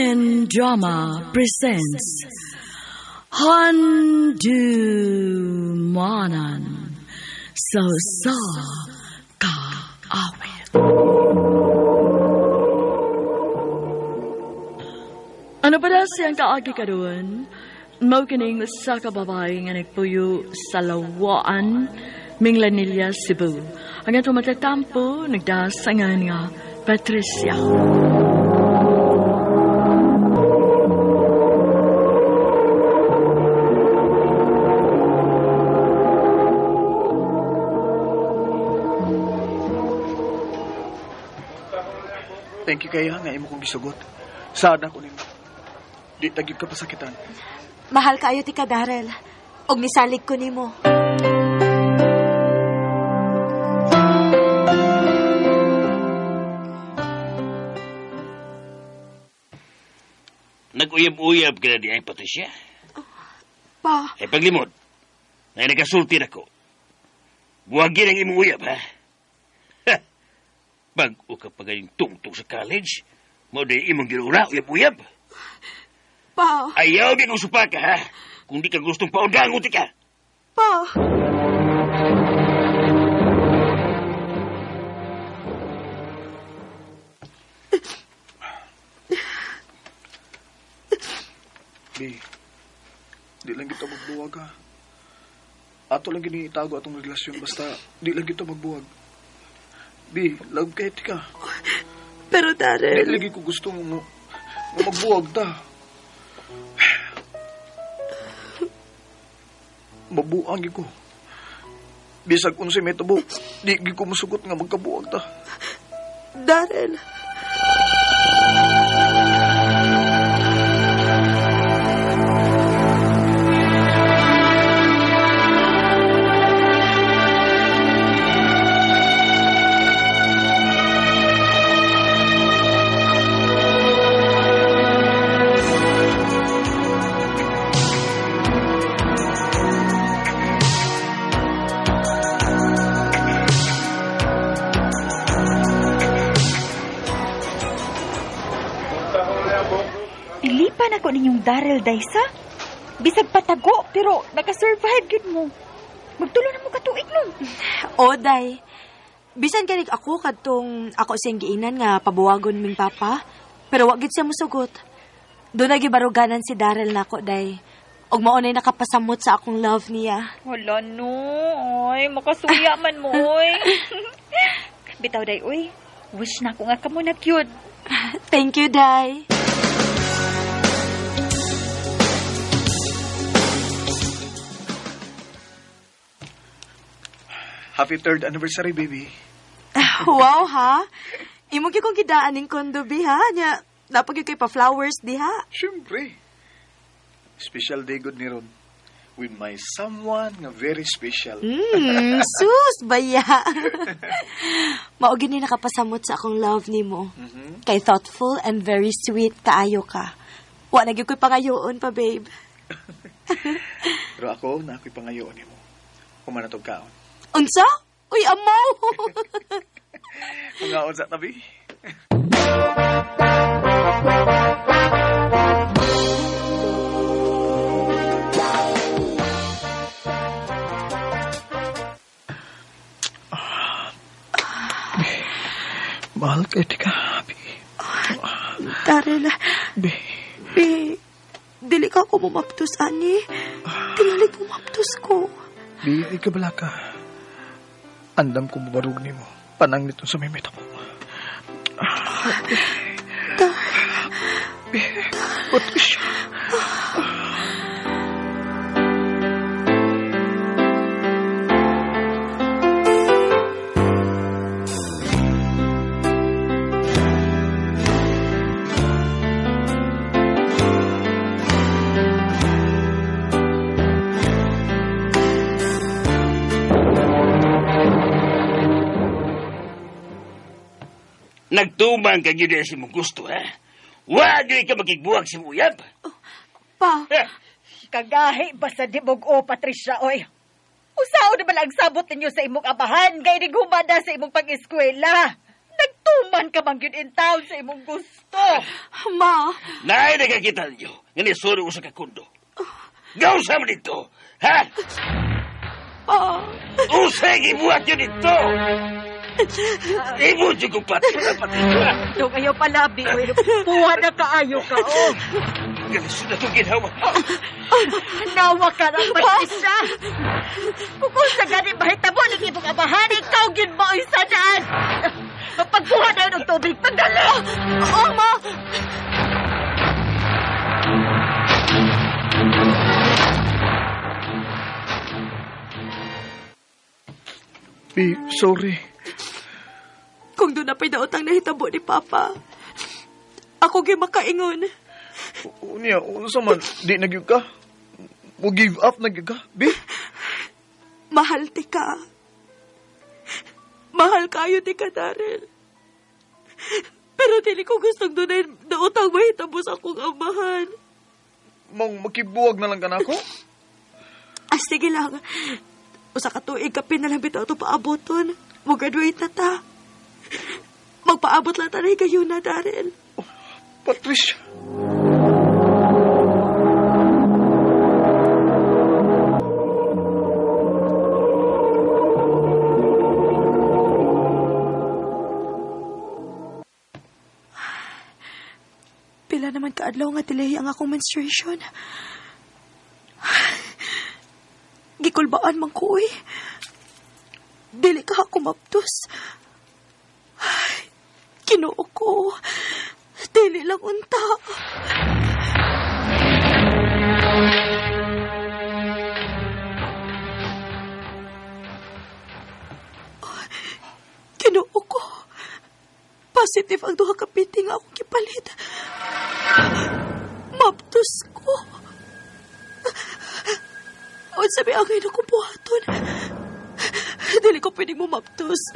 MN Drama presents Handumanan sa Usa Ka Awit. Ano pa na siyang kaagi karon? Mao kining usa ka babae nga nagpuyo sa Lawaan, Minglanilla, Cebu. Ang atong matatampo nagdasangan nga Patricia. Thank you kaya nga imo kong gisugot. Sad ako nimo. Di tagib ka pasakitan. Mahal kaayo ti ka, Darrell. Og nisalig ko nimo. Nag-uyab-uyab ka na di ay, Patricia. Pa, Ay paglimod, na nagasulti na ko. Buwagin ang imong uyab, ha? Ha! Bag-o ka pa gayong tungtong sa college, mao di imong ginuuna, uyab-uyab. pa, Ayaw di kong supaka, ha? Kung di ka gustong paundangon ka. pa. Bi, di lang kita magbuwag ha. Ato lang gini itago atong relasyon basta di lang kita magbuwag. Bi, love kay ka. Pero Di Darrell, lagi ko gusto mo nga magbuwag ta. Mabuang gyud ko. Bisag unsay may tabo, di gyud ko musugot nga magkabuwag ta. Darrell. Pilipan ako ninyong Daryl Daysa. Bisag patago, pero nakasurvive gyud mo. Magtulo na mo katuig nun. O, day. Bisan ganig ako kadtong ako siyang giingnan nga pabuwagon ming papa. Pero wa gid siya musugot. Doon na gibaruganan si Darrell nako, day. Og mao na'y nakapasamot sa akong love niya. Wala no. Oy, makasuya man mo, oy. Bitaw day, oy. Wish na ko nga kamo na cute. Thank you, day. Happy third anniversary, baby. Wow, ha? Imo gyud kong gidaan ning kondo, bi, ha? Nya, napag gyud kay pa flowers diha. Siyempre. Special day good ni Ron. With my someone nga very special. Sus, baya. Mao gyud ni nakapasamot sa akong love nimo. Kay thoughtful and very sweet kaayo ka. Wa na gyud ko'y pangayoon pa, babe. Pero ako, na ako'y pangayoon nimo. Human na kaon. Unsa? Uy, amaw! Pangaon sa tabi. Mahal kay tika, Bi. Darrell, Bi. bi, dili ka ko mumaptos, ani. Tingali mumaptos ko. Bi, ay kabala ka. Andam ko mabarug nimo. Panang nito sa mimita ko. Bi, Patricia. Nagtumang ka gyud sa imong gusto, ha? Wa gyud ka makigbuwag sa imong uyab. Pa, Ha? Kagahi ba sa dibog o, Patricia, oy? Usaon naman ang sabot ninyo sa imong abahan, kay naghumada sa imong pag-eskwela. Nagtumang Human ka man gyud in town sa imong gusto. Ma! Naay nakakita ninyo nga nisuro ko sa kakundo. Gausa mo dito, ha? Pa! Usay gibuhat yun dito! Ibo dyan ko pati na pati. Dong ayaw palabi, oy. Puha na kaayo ka, oh. Galisod na itong ginawa. Nawa ka ng Patricia. Kung sa gani mahitabo ng imong amahan, ikaw gid mo oy sanaan. Pagkuha na yun og tubig, pagdali! Oh, ma! Bi, sorry. Kung doon na pa'y daotang nahitabo ni Papa, ako gyud makaingon. Unya, unsa man, di na gyud ka? Mo give up na gyud ka, Bi? Mahal ti ka. Mahal kayo ti ka, Daryl. Pero dili ko gustong dunay daotang mahitabo sa akong amahan. Mong makibuwag na lang ka na ako? Ah, sige lang. Usa ka tuig kapin na lang bitaw ito paaboton. Mo-graduate na ta. Magpaabot lang tayo kayo na, Daryl. Oh, Patricia. Pila naman kaadlaw nga delay ang akong menstruation. Gikulbaan man ko, uy. Dili ka ako maptos. Ay, Ginoo ko. Dili lang unta. Ginoo ko. Positive ang duha ka piti nga akong gipalit. Maptos ko. Unsa may angay na kong buhaton. Dili ko pwedeng mumaptos.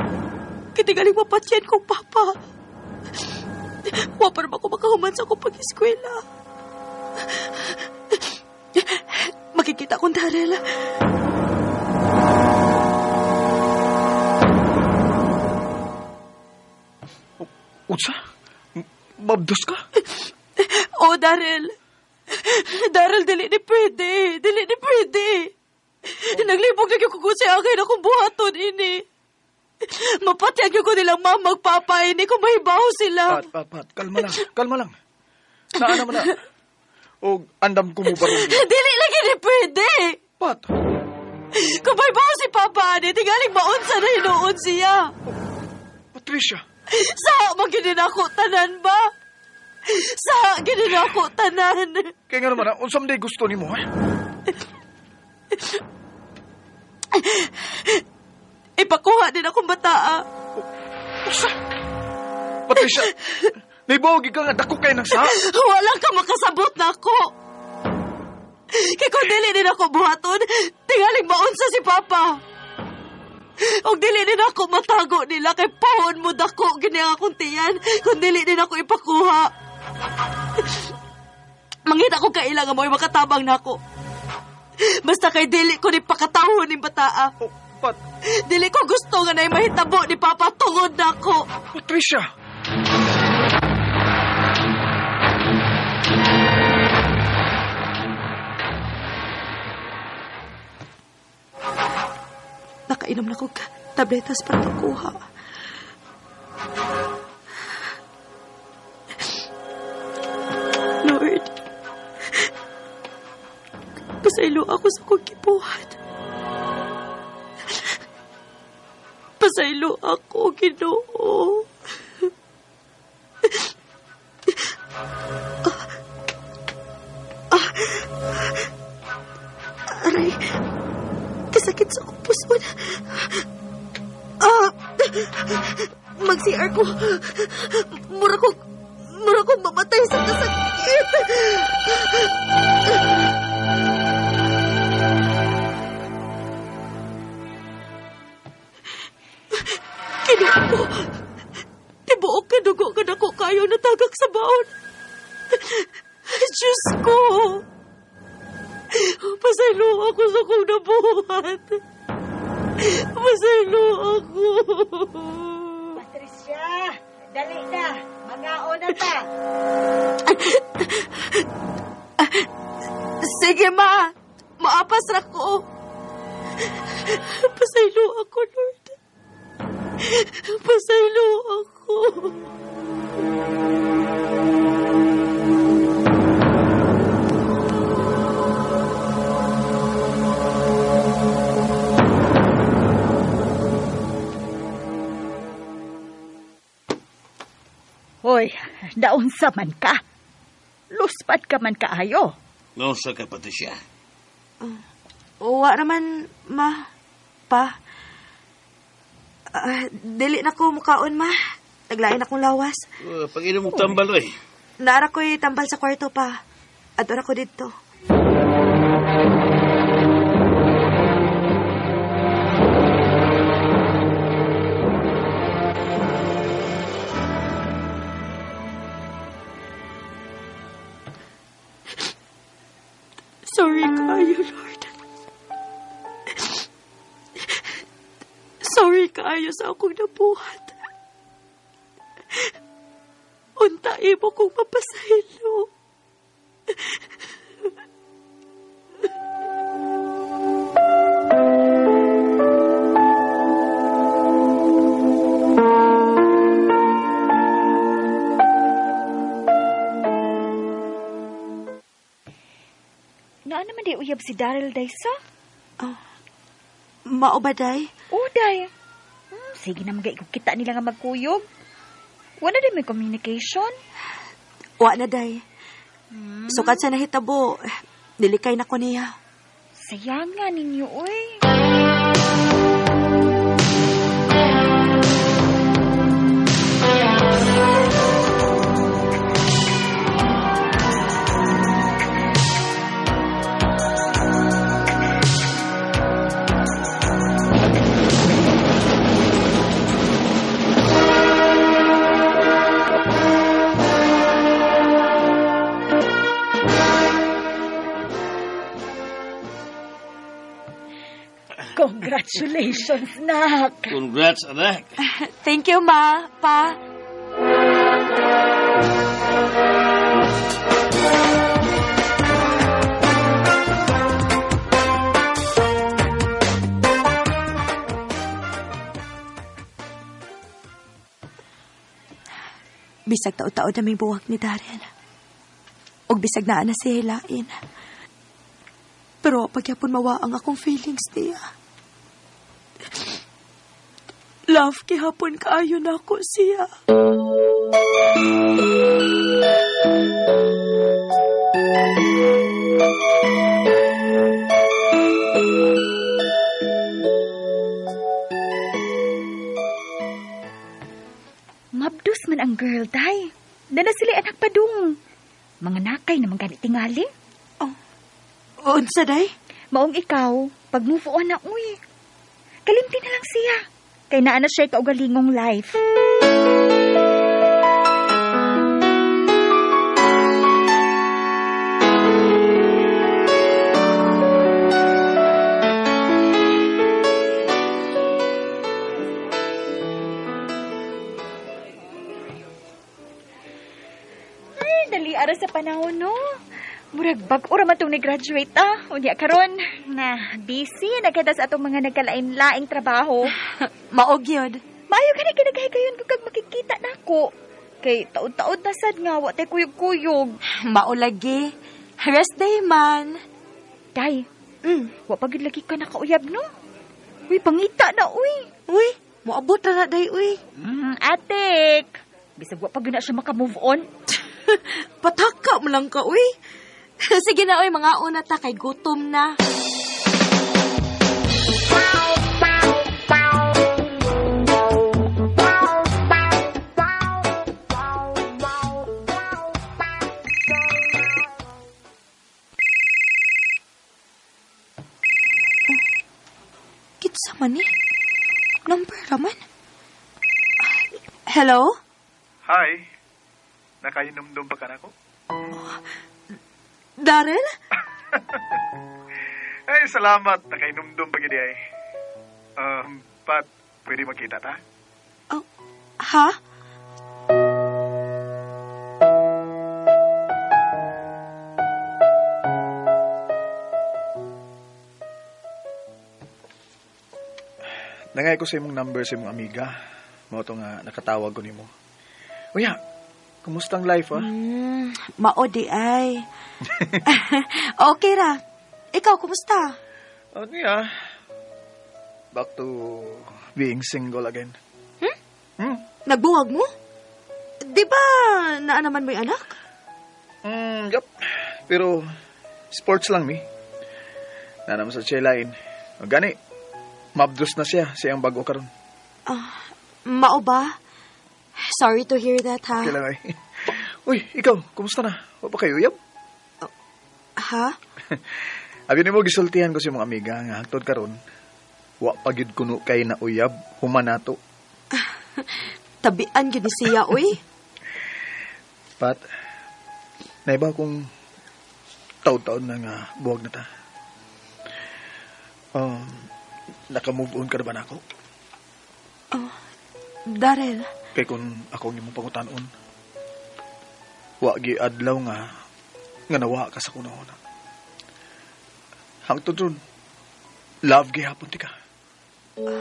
Kitigaling mapatyan kong papa. Wa pa naman ako makahuman sa akong pag-eskwela. Makikita kong Daryl. Unsa? Mabdos ka? Oh, Daryl. Daryl, dili ni pwede. Dili ni pwede. Naglibog na gyud ko kung sa akin akong buhaton ini. Mapatyan gyud ko nilang mama magpapa ini kung mahibaw sila. Pat, pat, pat. Kalma lang. Kalma lang. Naa naman na. O andam ko mo barong. Dili lagi ni pwede. Pat. Kung mahibaw si Papa ani, tingaling maunsa na hinuon siya. Patricia. Sa maginin ako tanan ba? Sa ginin ako tanan. Kaya nga naman, unsa man day gusto nimo, ha? Ipakuha din akong bataa. Usa! Patricia, naibawag ka nga dako kay ng sa. Wala ka makasabot na ako. Kaya kung dili din ako buhaton, tingaling maunsa si Papa. Og dili din ako matago nila kay pahon mo dako gini ang akong tiyan kung dili din ako ipakuha. Mangita ko kailangan mo makatabang na ako. Basta kay dili ko ni pakatawon ni bataa. Oh, Pat. Dili ko gusto nga na mahitabo ni Papa tungod na ako. Patricia! Nakainom na kog tabletas para pagkuha. Lord, pasaylo ako sa kong gibuhat. Pasaylo ako, Ginoo. Aray, kasakit sa akong puson. Mag-CR ko. Mura kong mamatay sa kasakit. Kinuha ko. Tibuok ka dugo ka na ko kayo natagak sa baon. Diyos ko. Pasaylo ako sa kong nabuhat. Pasaylo ako. Patricia! Dali na, mangaon na ta. Sige, ma. Maapas ra ko. Pasaylo ako, Lord. Pasaylo ako. Hoy, naunsa man ka. Luspad ka man kaayo. Naunsa ka, Patricia? Wa naman, ma. Pa. Dili na ko mukaon, ma. Naglain akong lawas. Pag-inom mong tambal, oy. Naara ko'y tambal sa kwarto pa. Adora ko dito. Sorry kaayo, Lord. Sorry kaayo sa akong nabuhat. Unta imo kong mapasaylo. Naa naman di uyab si Daryl Daysa? Oh, mao ba, Day? Oh, Day. Sige na mga kita nila nga magkuyog. Wala din may communication. Wa na, Day. Sukat sa nahitabo, nilikay na ko niya. Sayang nga ninyo, uy. Congratulations, nak. Congrats, anak. Thank you, ma, pa. Bisag taod-taod naming buwag ni Daryl. Og bisag naa na siya hilain. Pero pagyapon mawa ang akong feelings niya. Love, kihapon kaayo na ako siya. Mabdus man ang girl, day. Dala sila anak padung. Mga nakay naman ganit tingali. Oh, unsa, day? Maong ikaw, pag move on na, uy. Kalimti na lang siya. Kay naa na siya kaugalingong life. Ay, dali ara sa panahon, no? Murag bag-o ra man tong ni-graduate, ah. Unya karon na busy na kada sa atong mga nagkalain-laing trabaho. Maog yun. Maayo gani ka naghigayon kung kag makikita nako. Kay taod-taod na sad nga wa tay kuyog-kuyog. Maulagi. Rest day man. Day. Wa pa gid lagi ka nakauyab, no? Uy, pangita na uy. Uy, moabot ra na day uy. Atik. Bisag wa pa gid na siya maka-move on. Pataka mo lang ka uy. Sige na, oy, mga una ta, kay gutom na. Kitsa man eh. Number raman. Hello? Hi. Nakainomdom pa ka na ko? Daryl? Ay, salamat. Nakainomdom pa gid ay. Pat, pwede makita ta? Oh, ha? Nangay ko sa imong number sa imong amiga. Mao to nga nakatawag ko nimo. Uya, kumusta ang life, ah? Mao diay. Okay ra. Ikaw, kumusta? Ano ya? Back to being single again. Hmm? Hmm? Nagbuwag mo? Di ba naa naman mo'y anak? Yup. Pero sports lang mi. Naa naman sa lain. O gani, mabdos na siya siyang bago karon. Mao ba? Sorry to hear that, ha? Okay lang ay. Uy, ikaw, kumusta na? Wa pa kay uyab? Ha? Abi nimo, gisultihan ko sa imong amiga nga hangtod karon wa pa gyud kuno kay na uyab human nato. Tabian gyud ni siya, uy. Pat, naiba kung taud-taud na nga buwag na ta. Naka-move on ka na ba nako? Darrel, Kay kung ako ang imong pangutanon, wa gi adlaw nga nawa ka sa kunahuna. Hangtod ron, love gihapon tika. Oh.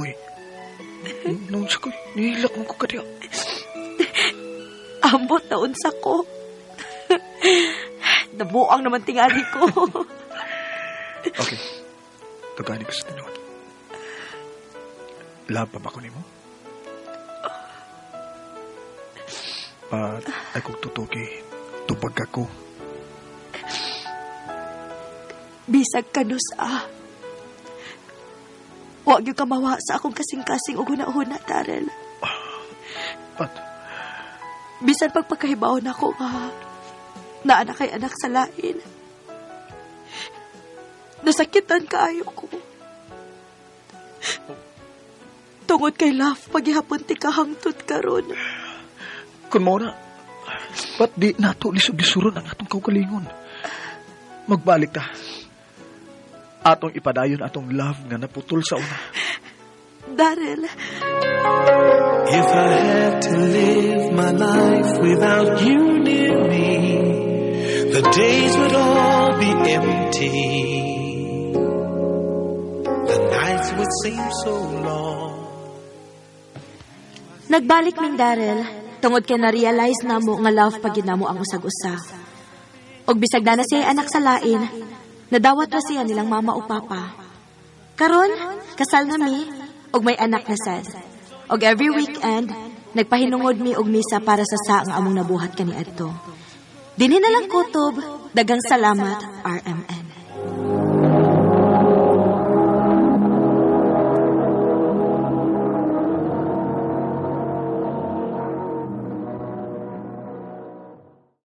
Uy, noon sa ko, nihilak mo ko kadiya. Ambot na unsa ko. Nabuang naman tingali ko. Okay. Tugani ko sa tinuod. Love pa ba ko nimo? Pat, ay kung tutuki, tubag ako. Bisag kanus ah. Wa gyud ka mawa sa akong kasing-kasing ug huna-huna, Darrel. Pat, Bisan pagpakahibaw nako nga naa na kay anak sa lain. Nasakitan kaayo ko. Tungod kay love, paghihapon ti kahangtod karon. Kung mao na, ba't di nato lisog-lisuron ang atong kaugalingon? Magbalik ta. Atong ipadayon atong love nga naputol sa una. Darrel. If I had to live my life without you near me, the days would all be empty. The nights would seem so long. Nagbalik ming Darrel, tungod kay na-realize namo nga love pa gyud namo ang usag-usa. Og bisag na na siya anak sa lain, nadawat ra siya nilang mama o papa. Karon, kasal na mi, og may anak na sad. Og every weekend, nagpahinungod mi og misa para sa sa nga among nabuhat kaniadto. Dinhi na lang kutob, daghang salamat, RMN.